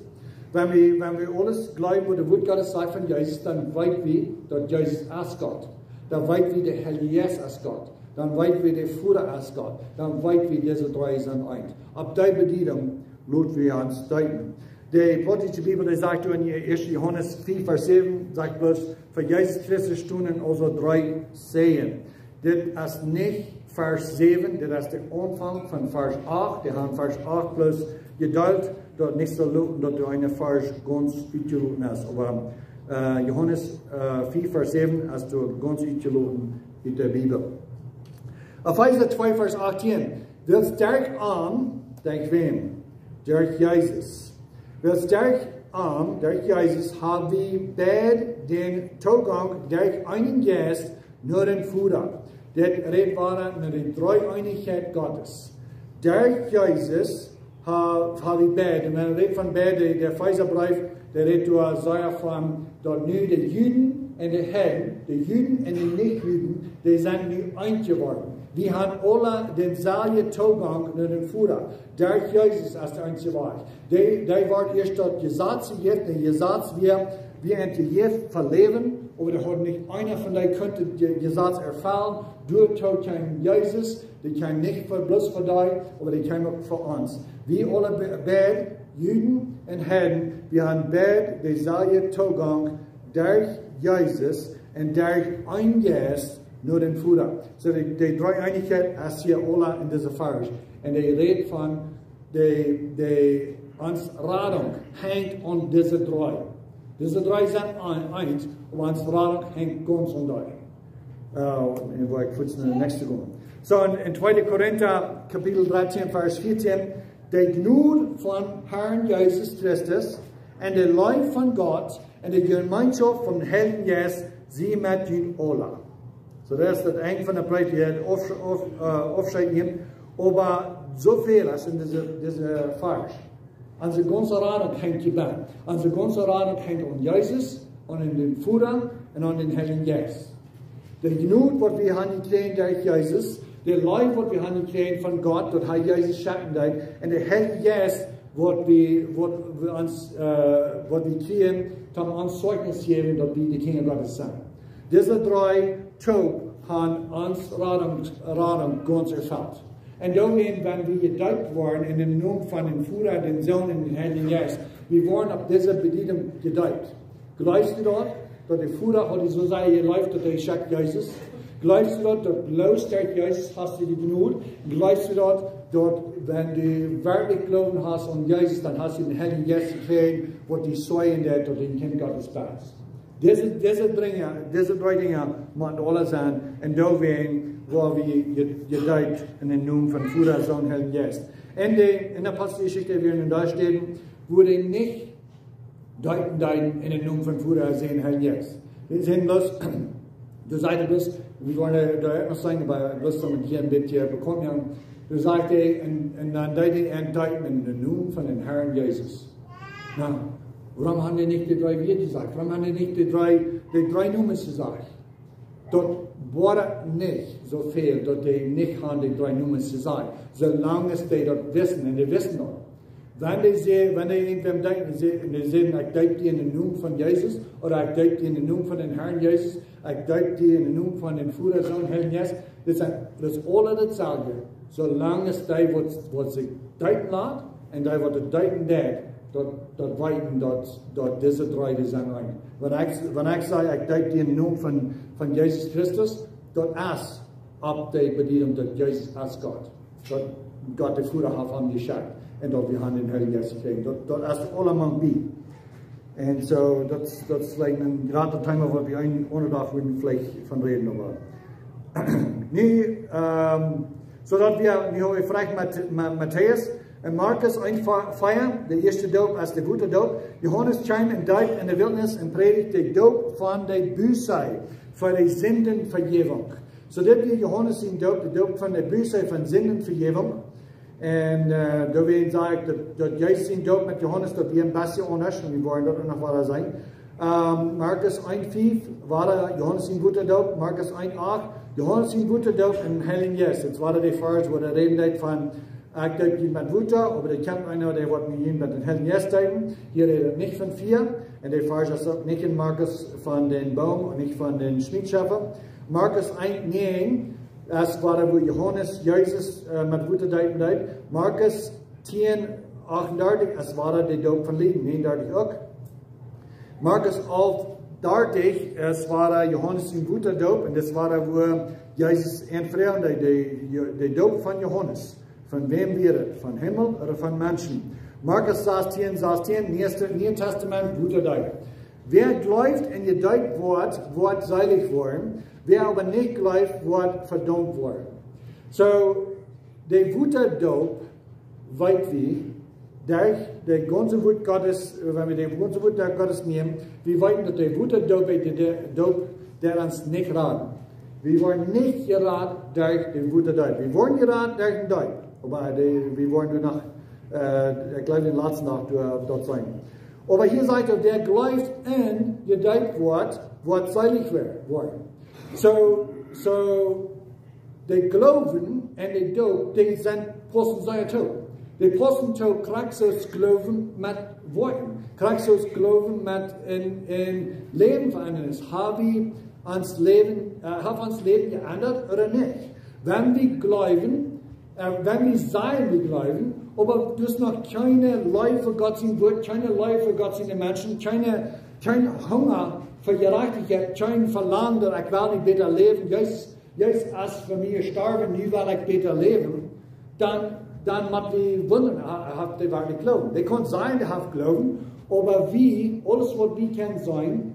Wan wie, wan wie aules jleewen waut daut Wuat Gottes sajcht von Jesus, dan weet wie daut Jesus es Gott. Dan weet wie de Heilje Jeist es Gott. Dan weet wie de Voda es Gott. Dan weet wie dise dree sent eent. Opp dee Bediedunk lot wie ons deepen. De plautdietsche Bibel, dee sajcht en ieeschte Johanes fiew Varsch säwen, sajcht bloos: "Fa Jesus Christus stonen aulsoo dree Säajen." Dit es nich Varsch säwen, dit es de Aunfank von Varsch acht. Dee haben Varsch acht bloos jedeelt, daut nich saul looten daut doa een Varsch gaunz utjeloten es. Oba, äh, Johanes, äh, fiew Varsch säwen es doa gaunz utjeloten ut de Bibel. Efeesa twee Varsch achtieen. Wiels derch am, derch wäm? Derch Jesus. Wiels derch am, derch Jesus, hab wie beid dän Toogank derch eenen Jeist no dän Voda. Dit rät wada no de Dreeeenichkjeit Gottes. Derch Jesus ha-, hab wie beid, un wan hee rät von beid, de, de Efeesabreef, dee rät doa sea von daut nu de Juden un de Heiden, de Juden un de Nich-Juden, dee sent nu eent jeworden. Wie haben aule dänselwjen Toogank no dän Voda. Derch Jesus es de eensje Wajch. Dee, dee wort ieescht daut Jesaz jejäft, daut Jesaz wia, Wie haben die Jeff verlewen, oba doa haud nich eena von dee kunt daut Je-, Jesaz erfellen. Doatoo kjeem Jesus, dee kjeem nich fa, bloos fa dee, oba dee kjeem uk fa ons. Wie aule be-, beid, Juden un Heiden, wie haben beid deeselwje Toogank derch Jesus un derch een Jeist no dän Voda. Soo dee, dee Dreeeenichkjeit es hia aula en dise Varsch. Un dee rät von dee, dee, ons Radunk hengt aun dise dree. Dise dree sent een, eent, oba ons Radunk hengt gaunz aun dee. Äh, un woa ekj fuaz no de näakjste gonen. Soo, en, en tweede Korinta, Kapitel drettieen, Varsch vieetieen, de Jnod von Herrn Jesus Christus un de Leew von Gott un de Jemeenschoft vom Heiljen Jeist sie met junt aula. Soo, daut es daut Enj von de Predigt, dee haft Auf-, Auf-, äh, Aufscheet jedonen. Oba soo väl aus en dise, dise Varsch. Onse gaunze Radunk hengt hia bie. Onse gaunze Radunk hengt aun Jesus un aun dän Voda un aun dän Heiljen Jeist. De Jnod, waut wie haben jekjräajen derch Jesus, de Leew, waut wie haben jekjräajen von Gott, daut hee Jesus schekjen deed, un de Heilje Jeist, waut wie, waut wie ons, äh, waut wie kjrieen, om ons Zeichnis jäwen, daut wie de Kjinja Gottes sent. Dise dree toop haben ons Radunk, Radunk gaunz erfelt. Un doawäajen, wan wie jedeept woaren en dän Nomen von dän Voda, dän Sän un dän Heiljen Jeist, wie woaren opp dise Bediedunk jedeept. Jleefst du daut, daut de Voda haft die soo sea jeleeft, daut hee schekjt Jesus? Jleefst du daut, daut bloos derch Jesus hast du de Jnod? Jleefst du daut, daut wan du werkjlich Gloowen hast aun Jesus, dan hast du dän Heiljen Jeist jekjräajen, waut die sajen deit, daut du een Kjint Gottes best? Dise, dise Dinja, dise dree Dinja motten aula sennen, un doawäajen woa wie je-, jedeept en dän Nomen von Voda, Sän, Heiljen Jeist. En de, en de Aposteljeschicht, wua wie nu doa stonen, wua dee nich deepen deeden en dän Nomen von Voda, Sän, Heiljen Jeist. Dee sent bloos, doa sajcht hee bloos, wie woaren doa, doa uk noch sennen, oba bloos om hia een bät bekaunt to moaken. Doa sajcht hee, un, un dan deed hee an deepen en dän Nomen von dän Herrn Jesus. Nu, wuarom haben dee nich de dree Wieed jesajcht? Wuarom haben dee nich de dree, de dree Nomes jesajcht? Daut woat nich soo väl, daut dee nich haben de dree Nomes jesajcht. Soo lang aus dee daut wisten, un dee wisten daut. Wan dee säd, wan dee irjentwäm deept, dee säd, dee säd, ekj deep die en dän Nomen von Jesus, ooda ekj deep die en dän Nomen von dän Herrn Jesus, ekj deep die en dän Nomen von dän Voda, Sän, Heiljen Jeist. Daut es, daut es aules daut selwje. Soo lang aus dee waut, waut sikj deepen lat, un dee waut daut deepen deit, daut, daut weeten daut, daut dise dree, dee sent eent. Wan ekj, wan ekj saj, ekj deep die en dän Nomen von, von Jesus Christus, daut es opp de Bediedunk, daut Jesus es Gott. Daut Gott de Voda haft am jeschekjt. Un daut wie haben dän Heiljen Jeist jekjräajen. Daut, daut es aulemol bie. Un soo, daut, daut es veleicht een grootet Thema, waut wie een aundren Dach wudden veleicht von räden, oba nu, ähm, soo daut wie, nu haben wie Varsch Mat-, Ma-, Matäus, en Markus eent, vea-, de ieeschte Doop es de Wotadoop. Johanes kjeem un deept en de Wiltnis un prädicht de Doop von de Buße fa de Sindenvejäwunk. Soo dit wia Johanes sien Doop, de Doop von de Buße von Sindenvejäwunk. Un, äh, doawäajen saj ekj daut, daut Jesus sien Doop met Johanes, daut wia een bät aundasch, un wie woaren daut uk noch wieda seenen. Ähm, Markus eent fief, wia Johanes sien Wotadoop, Markus eent acht, Johanes sien Wotadoop en dän Heiljen Jeist. Daut wia de Varsch, wua hee räden deed von, ekj deep junt met Wota, oba doa kjemt eena, dee woat junt met dän Heiljen Jeist deepen. Hia rät hee nich von Fia, un de Varsch es uk nich en Markus von dän Boom un nich von dän Schmiedscheffa. Markus eent näajen, es wia, wua Johanes Jesus, äh, met Wota deepen deed. Markus tieen achtundartich, es wia de Doop von Lieden, näajenundartich uk. Markus alf dartich, es wia Johanes sien Wotadoop, un daut wia, wua Jesus am froagd, de, de, de Doop von Johanes. Von wäm wia et? Von Himmel ooda von Menschen? Markus sastieen, sastieen, Niee, Niee Tastament, Wotadoop. Wäa jleeft un jedeept woat, woat seelich woaren. Wäa oba nich jleeft, woat vedaumt woaren. Soo, de Wotadoop, weet wie, derch de gaunze Wort Gottes, wan wie de gaunze Wort Gottes nämen, wie weeten daut de Wotadoop, de, de Doop, deit ons nich raden. Wie woaren nich jerat derch de Wotadoop. Wie woaren jerat derch dän Doop. Oba de, wie woaren doa noch, äh, ekj jleew, dän latsten Dach doa, daut seenen. Oba hia sajcht hee, wäa jleeft un jedeept woat, woat seelich woaren. Soo, soo, de Gloowen un de Doop, dee sent, paussen sea too. De Apostel too krakjt soo aus Gloowen met Woakjen. Krakjt soo aus Gloowen met een, een Läwen veendren es. Hab wie ons Läwen, äh, haft ons Läwen jeendat ooda nich? Wan wie gloowen, äh, wan wie sajen wie gloowen, oba du hast noch kjeene Leew fa Gott sien Wuat, kjeene Leew fa Gott siene Menschen, kjeene, kjeen Hunga fa Jerajchtichkjeit, kjeen Velangen daut ekj well nu bäta läwen, Jesus, Jesus es fa mie jestorwen, nu well ekj bäta läwen, dan, dan mott wie wundren, ha-, haft dee werkjlich Gloowen? Dee kaun sennen, dee haft Gloowen, oba wie, aules waut wie kjennen seenen,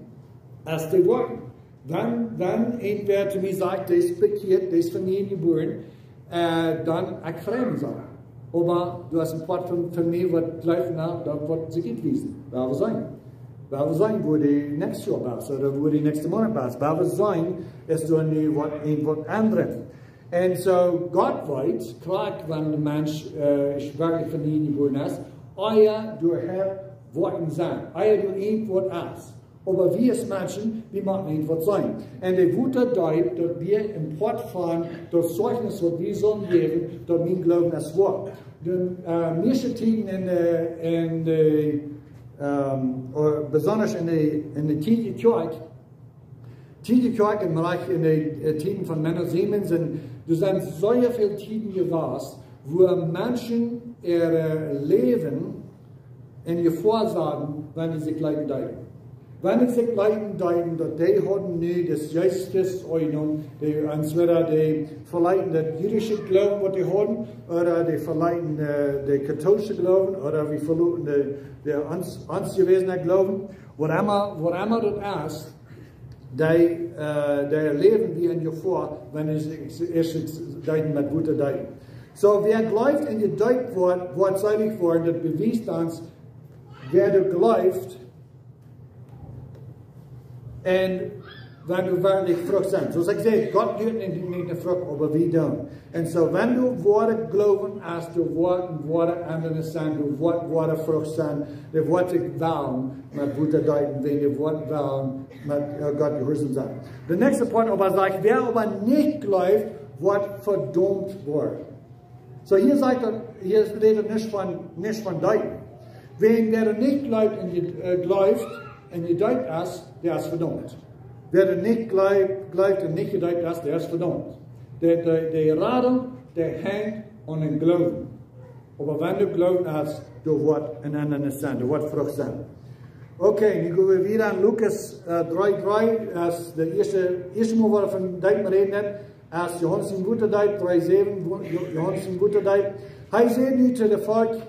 es de Woakjen. Wan, wan irjentwäa to mie sajcht, dee es bekjieet, dee es von nieem jebuaren, äh, dan ekj frei mie soo. Oba du hast een Poat von, von mie waut jleeft, na, daut woat sikj utwiesen. Woa wie seenen. Woa wie seenen, woo du näakjstet Joa best, ooda woo du näakjsten Moonat best. Woa wie seenen, es doa nu waut, een waut aundret. Un soo, Gott weet, krakjt wan een Mensch, äh, es werkjlich von nieem jebuaren es, ea doa haft Woakjen sennen, ea doa irjent waut es. Oba wie aus Menschen, wie motten irjent waut seenen. Un de Wota Deep, daut wia een Poat von daut Zeichnis waut wie sullen jäwen, daut mien Gloowen es woa. De, äh, mieeschte Tieden en de, en de, ähm, ooda besonda en de, en de tiedje Kjoakj, tiedje Kjoakj un veleicht en de, äh, Tieden von Menno Simons, un doa sent sea väl Tieden jewast, wua Menschen äa Läwen en Jefoa saten, wan see sikj leeten deeden. Wan see sikj leeten deeden, daut dee hauden nu dän Jeist Christus aunjenomen, dee entwäda dee veleeten daut jüdische Gloowen waut dee hauden, ooda dee veleeten, äh, dän kautoolische Gloowen, ooda dee veleeten dän, dän ons, ons jewäsenen Gloowen, waut emma, waut emma daut es, dee, äh, dee Läwen wia en Jefoa, wan see, see ieescht deeden met Wota deepen. Soo, wäa jleeft un jedeept woat, woat seelich woaren, daut bewiest ons, wäa doa jleeft, un wan doa werkjlich Frucht sent. Soo aus ekj säd, Gott hieet nich, nich de Frucht, oba wie doonen. Un soo, wan doa woaren Gloowen es, doa woat, woaren Endanis sennen, doa woat, woaren Frucht sennen, doa woat sikj wellen met Wota deepen, wan doa woat wellen met, äh, Gott jehuarsom sennen. De näakjste Poat oba sajcht, wäa oba nich jleeft, woat vedaumt woaren. Soo, hia sajcht daut, hia rät daut nich von, nich von deepen. Wäa, wäa doa nich jleeft un je-, äh, jleeft un jedeept es, dee es vedaumt. Wäa doa nich jleeft, jleeft un nich jedeept es, dee es vedaumt. De, de, de Radunk, dee henjt aun dän Gloowen. Oba wan doa Gloowen es, doa woat een Endanis sennen, doa woat Frucht sennen. Okay, nu go wie wieda aun Lukas, äh, dree dree, aus daut ieeschte, ieeschte Mol waut wie von Deepen räden, aus Johanes sien Wota deepen, dree säwen, Jo-, Johanes sien Wota deepen. Hee säd nu to daut Volkj,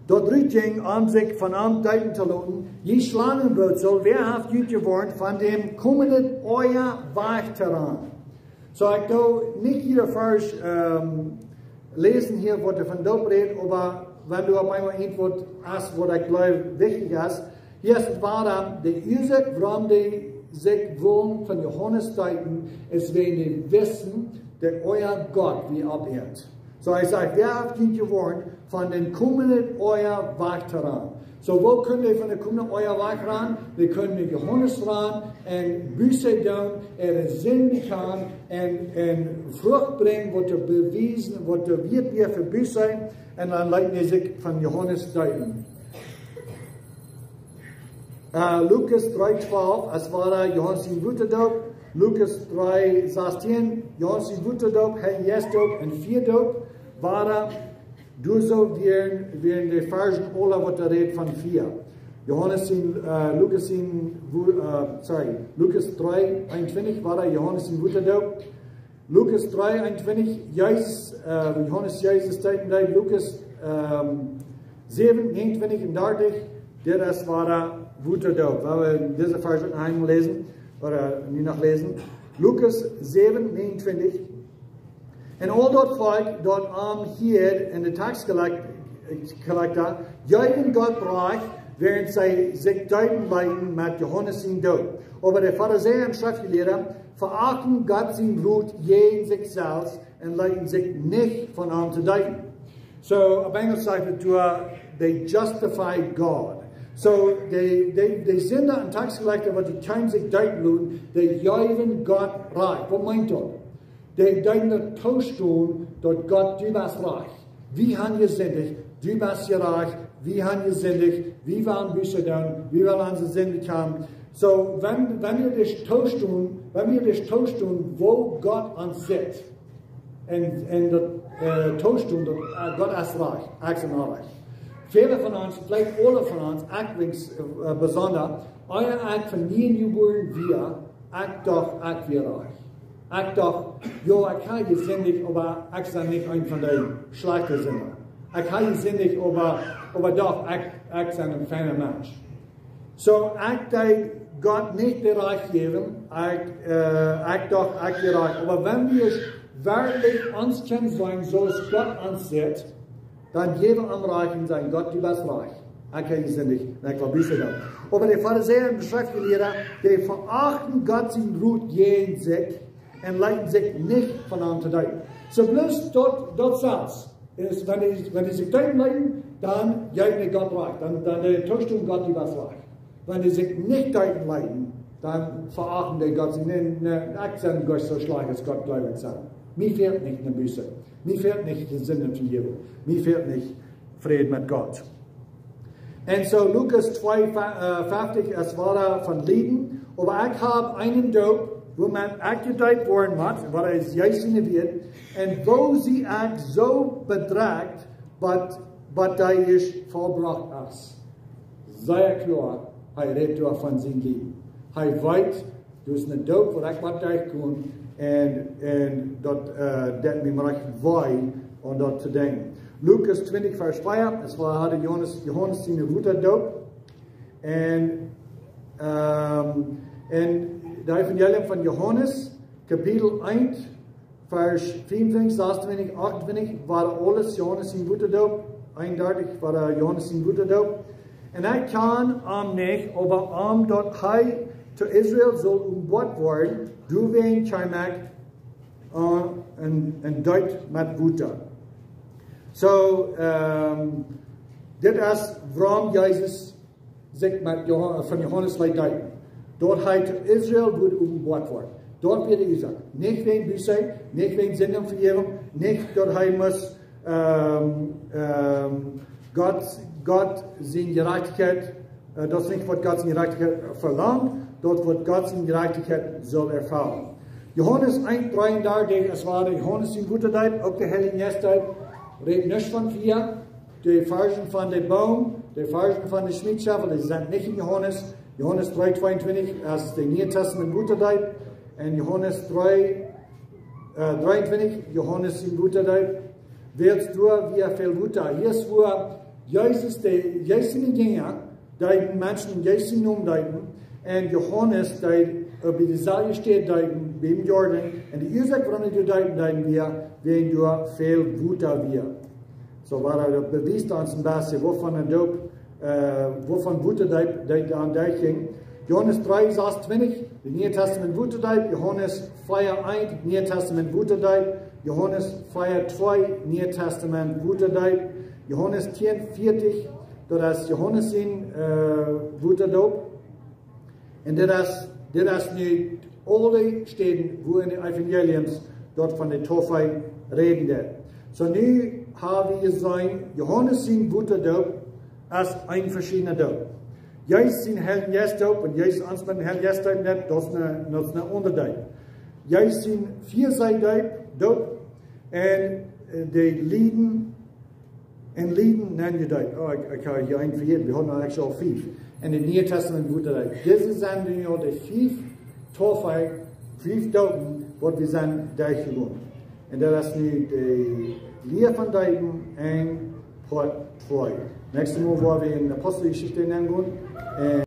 daut rutjinkj, om sikj von am deepen to loten: Jie Schlangenbootsel, wäa haft junt jewoarnt, von däm komenden Oaja wajch to rannen? Soo, ekj doo nich jieda Varsch, ähm, läsen hia, waut hee von Doop rät, oba wan doa opp eemol irjent waut es, waut ekj jleew wichtich es, hia es et wada, de Uasoak, wuarom dee sikj wullen von Johanes deepen, es wäajen dee wisten, daut Oaja Gott wia opp Ieed. Soo, hee sajcht, wäa haft junt jewoarnt, von däm komenden Oaja wajch to rannen? Soo, woo kunnen dee von däm komenden Oaja wajch rannen? Dee kunnen no Johanes rannen un Buße doonen, äare Sind bekjanen un, un Frucht brinjen, waut doa bewiesen, waut doa wieet wia fa Buße, un dan leeten dee sikj von Johanes deepen. Äh, Lukas dree twalf, aus wada Johanes sien Wota deepen. Lukas dree sastieen, Johanes sien Wota deepen, Heiljen Jeist deepen un Fia deepen. Wada, doa soo wieren, wieren de Varschen aula waut doa rät von Fia. Johanes sien, äh, Lukas sien Wu-, äh, sorry, Lukas dree eenuntwintich, wada Johanes sien Wota deepen. Lukas dree eenuntwintich, Jesus, äh, Johanes Jesus deepen deed. Lukas, ähm, säwen näajenuntwintich un dartich, dit es wada Wota deepen. Woa wie dise Varsch noch eemol läsen, ooda nu noch läsen. Lukas säwen näajenuntwintich. Un aul daut Volkj, daut am hieed, un de Taxkollekta, jeewen Gott Rajcht, wäarent see sikj deepen leeten met Johanes sien Doop. Oba de Farisäa un Schreftjelieede veachten Gott sien Rot jäajen sikj selfst un leeten sikj nich von am to deepen. Soo, opp Enjelsch sajcht et doa, they justified God. Soo, de, de, de Sinda un Taxkollekta, waut dee kjeenen sikj deepen loten, dee jeewen Gott Rajcht. Waut meent daut? Dee deeden daut toostonen, daut Gott, du best rajcht. Wie haben jesindicht, du best jerajcht, wie haben jesindicht, wie wellen Buße doonen, wie wellen onse Sind bekjanen. So, wan, wan wie daut toostonen, wan wie daut toostonen, woo Gott ons sitt, un, un daut, äh, toostonen, daut, äh, Gott es rajcht, ekj sie rajcht. Väle von ons, veleicht aule von ons, ekj weens, äh, besonda, ea ekj von nieem jebuaren wia, ekj docht, ekj wia rajcht. Ekj docht, jo, ekj hab jesindicht, oba ekj sie nich eena von dee schlajchte Sinda. Ekj hab jesindicht, oba, oba doch, ekj, ekj sie een feina Mensch. So, ekj deed Gott nich daut Rajcht jäwen, ekj, äh, ekj docht, ekj wia rajcht. Oba wan wie werkjlich ons kjennen seenen, soo aus Gott ons sitt, dan jäwen wie am Rajcht un sajen, Gott, du best rajcht. Ekj hab jesindicht, un ekj well Buße doonen. Oba de Farisäa un de Schreftjelieede, dee verachten Gott sienen Rot jäajen sikj un leeten sikj nich von am to deepen. So bloos daut, daut selfst es, wan dee, wan dee sikj deepen leeten, dan jäwen dee Gott rajcht. Dan, dan dee toostonen, Gott, du best rajcht. Wan dee sikj nich deepen leeten, dan verachten dee Gott. See, nä, nä, ekj sie nich soo schlajcht aus Gott, jleew ekj, sie. Mie fält nich no Buße. Mie fält nich de Sind to jäwen. Mie fält nich Fräd met Gott. Un so Lukas twee, äh, feftig, es wada von Lieden. Oba ekj hab eene Doop, wua ekj jedeept woaren mott, waut es Jesus siene Wieed. Un woo sie ekj soo bedrekjt, bat, bat dee es vollbrocht es. Sea kloa, hee rät doa von sien Lieden. Hee weet, daut es eene Doop, wua ekj mott derchkomen, un, un daut, äh, deed mie rajcht wee, om daut to denkjen. Lukas twintich, Varsch vea, es wia, haud Johanes, Johanes siene Wotadoop. Un, ähm, en daut Evangelium von Johanes, Kapitel eent, Varsch vieruntwintich, sasuntwintich, achtuntwintich, wia aules Johanes siene Wotadoop, eenundartich wia Johanes siene Wotadoop. Un ekj kjand am nich, oba om daut hee to Israel sull openboat woaren, doawäajen kjeem ekj, äh, un, un deept met Wota. So, ähm, dit es wuarom Jesus sikj met Joha-, von Johanes leet deepen. Daut hee to Israel wudd openboat woaren. Daut wia de Uasoak. Nich wäajen Buße, nich wäajen Sindenvejäwunk, nich daut hee must, ähm, ähm, Gott, Gott siene Jerajchtichkjeit, äh, daut es nich waut Gott siene Jerajchtichkjeit velangt, daut waut Gott siene Jerajchtichkjeit saul erfellen. Johanes eent dreeundartich, es wia Johanes siene Wotadoop, uk de Heilje Jeist deed, rät nich von Fia, de Varschen von de Boom, de Varschen von de Schmiedschoffel, dee sent nich en Johanes. Johanes dree tweeuntwintich es de Niee Testament Wotadoop. Un Johanes dree, äh, dreeuntwintich, Johanes siene Wotadoop. Wiels doa wia väl Wota. Hia es wua Jesus, de, Jesus siene Jinja, deeden Menschen en Jesus sienen Nomen deepen. Un Johanes deed, äh, bie deeselwje Städ deepen, biem Jordan. Un de Uasoak wuarom dee deepen deeden wia, wäajen doa väl Wota wia. So wia daut, bewiest ons een bät, wuavon de Doop, äh, wuavon Wotadoop, deed aun derchjinj. Johanes dree sasuntwintich, de Niee Testament Wotadoop, Johanes vea eent, Niee Testament Wotadoop, Johanes vea twee, Niee Testament Wotadoop, Johanes tieen vieetich, daut es Johanes siene, äh, Wotadoop. Un dit es, dit es nu aule Städen, wua en de Evangeliums daut von de Taufe räden deit. So nu hab wie jeseenen, Johanes siene Wotadoop es een veschiedna Doop. Jesus siene Heilje Jeist Doop, un Jesus ons met dän Heiljen Jeist deepen deed, daut es een, daut es een aundra Doop. Jesus siene Fia See Doop, Doop, un, äh, de Lieden, un Lieden, nä, nich daut. Oh, ekj, ekj hab hia een vejäten. Wie hauden actually aul fief. En daut Niee Testament Wotadoop. Dit sent nu aul de fief Taufe, fief Doopen, waut wie sent derchjegonen. Un daut es nu de Lia von Deepen en Poat twee. Näakjstet Mol woa wie en Aposteljeschicht nenn gonen. Un